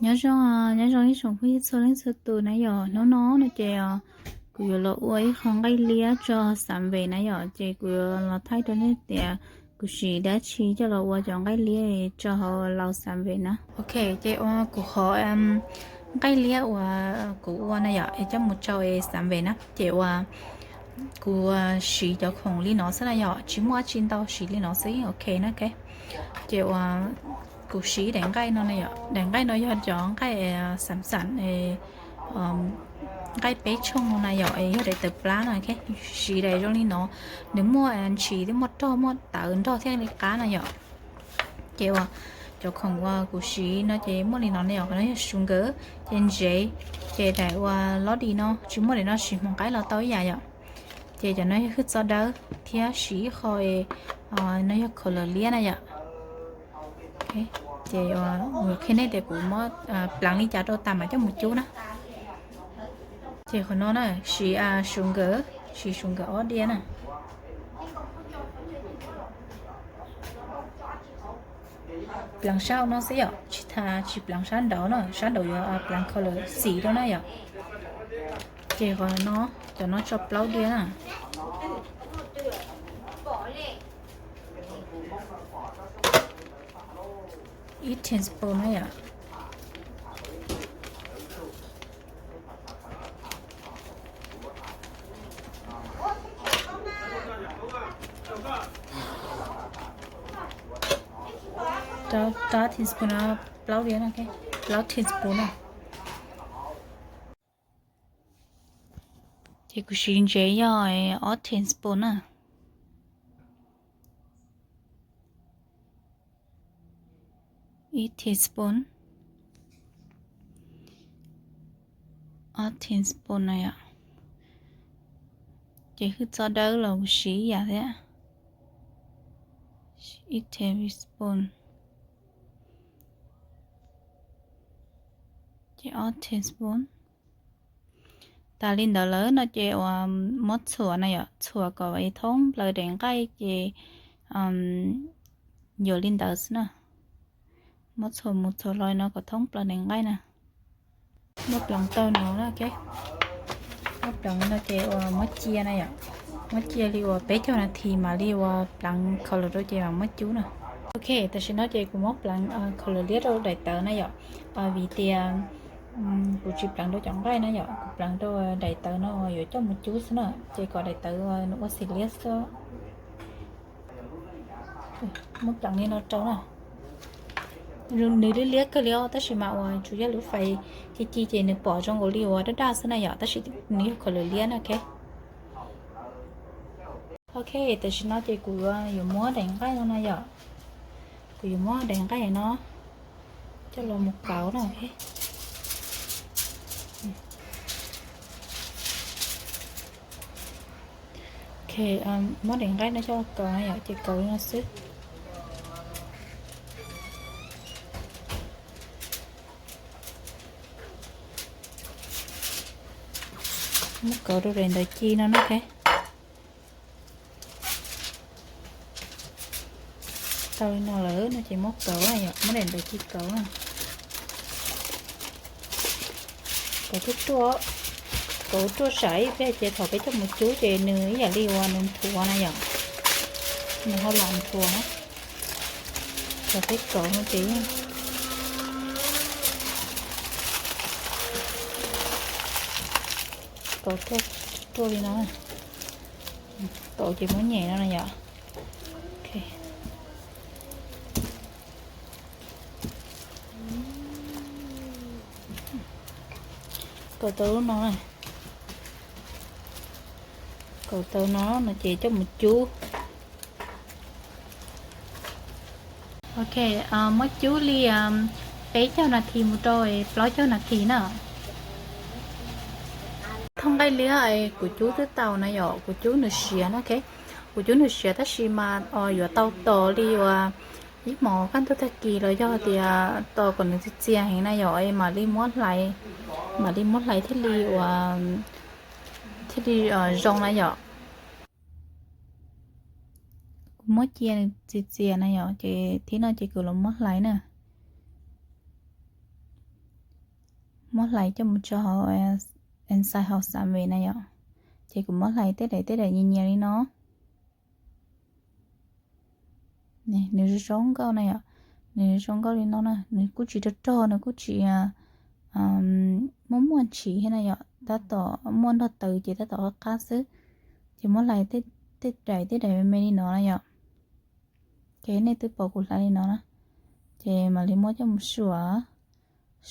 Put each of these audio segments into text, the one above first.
Nyob zoo, nyob zoo ib tsoom phooj ywg txhua leej txhua tus na yom. Hnub no no ces kuv yuav los ua ib qho nqaij liab tso xav npem na yom, ces kuv yuav los thaij rau nej tias kuv siv dab tsi coj los ua cov nqaij liab tso hauv laus xav npem na. Ok, ces ua kuv qhov nqaij liab uas kuv ua na yom, es coj mus tsau es xav npem na, ces ua kuv siv cov khoom li no xwb na yom, tsis muaj dab tsi ntau, siv li no xwb yeej ok na. Ces ua kuv siv daim nqaij no na yom, daim nqaij no yog cov nqaij xam xam, nqaij peb tshooj no na yom, yog daim tawv plab no. Siv daim zoo li no, nws muaj ntshis thiab muaj rog muaj tawv nrog thiaj li qab na yom. Ces ua cov khoom uas kuv siv no ces muaj li no na yom, qhov no yog sugar, ces ntsev, ces daim ua lov di no, tsis muaj daim no siv hmoov qaib los tau ib yam yom. Ces cov no yog hwj txob dawb thiab siv ib qho no yog khaus lawm liab na yom. Ces qhia nej tias kuv muab pleev li cas rau tas mam coj mus cub na. Ces qhov no na siv sugar, siv sugar ob diav na. Pleev sab hauv no xwb yom, tsis tas tsis pleev sab nraud na, sab nraud yuav pleev khaus lawm xim rau na yom. Ces qhov no, cov no tso plaub diav na. Ib teaspoon na yom. Rau teaspoon no, plaub diav no, plaub teaspoon na. Ces kuv siv ntsev yog ob teaspoon na. Ib teaspoon, ob teaspoon na yom. Ces hwj txob dawb los kuv siv ib yam thiab, ib teaspoon. Ces ob teaspoon. Tas li ntawd lawm no ces ua muab txhuam na yom, txhuam kom thoob plaws daim nqaij ces yuav li ntawd xwb na. Muab txhuam mus txhuam los no kom thoob plaws daim nqaij na. Muab pleev tau no na, muab pleev no ces ua muab cia na yom, muab cia li ua peb caug nas this mam li ua pleev khaus lawm rau ces mam muab cub na. Ok, tam sim no ces kuv muab pleev khaus lawm liab rau daim tawv na yom, vim tias kuv tsis pleev rau cov nqaij na yom, kuv pleev rau daim tawv no yuav coj mus cub xwb na, ces kom daim tawv nws ua xim liab xwb. Muab pleev li no rau na. Nws liab liab kawg li os, tab sis mas uas tsuas yog lub fais ci ci ces nws pom zoo nkaus li uas daj daj xwb na yom, tab sis nws yog khaus lawm liab na. Ok, tam sim no ces kuv yuav muab daim nqaij no na yom, kuv yuav muab daim nqaij no coj los mus kauv na. Ok, muab daim nqaij no coj los kauv na yom, ces kauv li no xwb. Muab kauv rau daim ntawv ci no na. Tau li no lawm no ces muab kauv na yom, muab daim ntawv ci kauv na. Kauv ruaj ruaj, kauv ruaj sam ib pliag ces thaum peb coj mus cub ces nws ib yam li uas nws nthuav na yom, nws ho lam nthuav na. Thaum peb kauv no ces kauv ruaj ruaj li no, kauv ces muab nyem no na yom. Kauv tau lub no na, kauv tau no no ces coj mus cub. Ok, muab cub li peb caug nas this mus rau plaub caug nas this na. Thooj nqaij liab kuv cub twb tau na yom, kuv cub nws siav na. Kuv cub nws siav tab sis mas yuav tau tos li uas ib hmos kaj ntug tag kis los yog tias tos kom nws txias txias heev na yom, es mam li muab hlais, mam li muab hlais thiaj li uas thiaj li zoo na yom. Kuv muab cia nws txias txias na yom, ces thib no ces kuv los muab hlais na. Muab hlais coj mus tso hauv, inside hauv Xamarin na yom. Ces kuv muab hlais tej daim tej daim nyias nyias li no. Nws zoo zoo nkauj na yom. Nws zoo nkauj li no na, nws kuj tsis rog rog, nws kuj tsis muaj muaj ntshis thiab na yom, tab tom muaj nrog taws ces tab tom qab qab xwb. Ces muab hlais tej daim tej daim me me li no na yom. Ces nej twb pom kuv hlais li no na, ces mam li muab coj mus suam,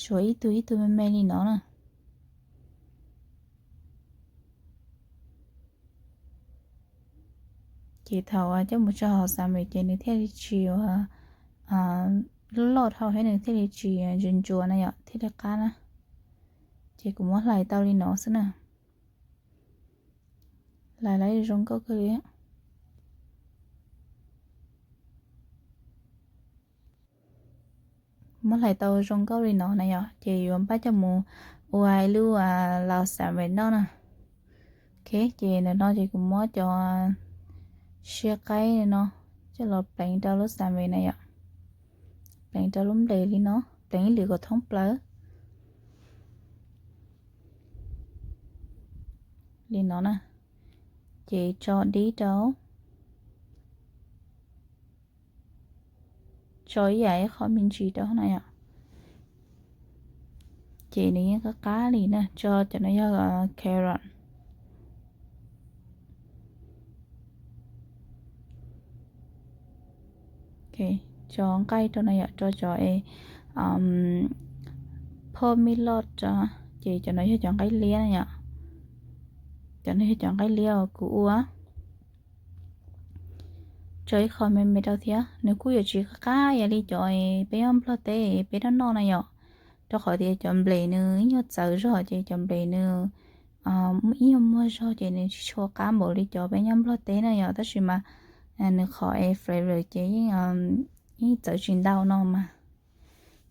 suam ib tug ib tug me me li no na. Ces thaum coj mus tso hauv Xamarin ces nws thiaj li tsis ua loj dhau thiab nws thiaj li tsis ntsuas ntsuas na yom, thiaj li qab na. Ces kuv muab hlais tau li no xwb na. Hlais lawv zoo nkauj kawg li. Muab hlais tau zoo nkauj li no na yom, ces yuav npaj coj mus ua ib lub lau Xamarin noj na. Ok, ces ntawm no ces kuv muab cov siab qaib no coj los pleev rau lub Xamarin na yom. Pleev rau lub nplej li no, pleev ib lwm kom thoob plaws li no na. Ces tso dib rau, tso ib yam ib qho me ntsis rau na yom. Ces nws yeej qab qab li na, tso cov no yog carrot. Tso nqaij rau na yom, tso cov es phoj me loj, ces cov no yog cov nqaij liab na yom. Cov no yog cov nqaij liab uas kuv ua. Tso ib qho me me rau thiab, nws kuj yuav tsis qab ib yam li cov peb nyob Nplog teb peb noj noj na yom, rau qhov tias cov nplej nws ib nyuag txawv zog ces cov nplej nws ib nyuag muag zog ces nws tsis tshua qab npaum li cov peb nyob Nplog teb na yom, tab sis mas nws qhov es flavor ces yeej txawv tsis ntau no mas.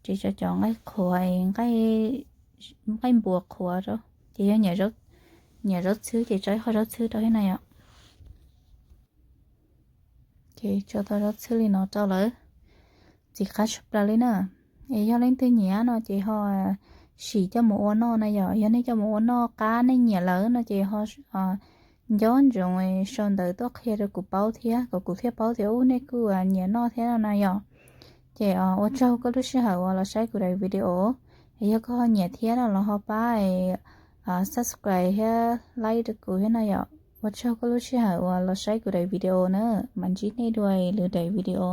Ces tso cov nqaij qhuav, nqaij npua qhuav rau, ces yog nyiam zaub txhwb ces tso ib qho zaub txhwb rau thiab na yom. Ces tso tau zaub txhwb li no rau lawm, txiv qab tshaj plaws li na. Es yog leej twg nyiam no ces ho sim coj mus ua noj na yom. Yog nej coj mus ua noj qab nej nyiam lawm no ces ho nco ntsoov sau ntawv tuaj qhia rau kuv paub thiab, kom kuv thiaj paub tias ub nej kuj nyiam noj thiab no na yom. Ces ua tsaug koj lub sij hawm uas los saib kuv daim video. Yog koj ho nyiam thiab no los ho pab subscribe thiab like rau kuv thiab no yom. Ua tsaug koj lub sij hawm uas los saib kuv daim video na, mam ntsib nej dua lwm daim video.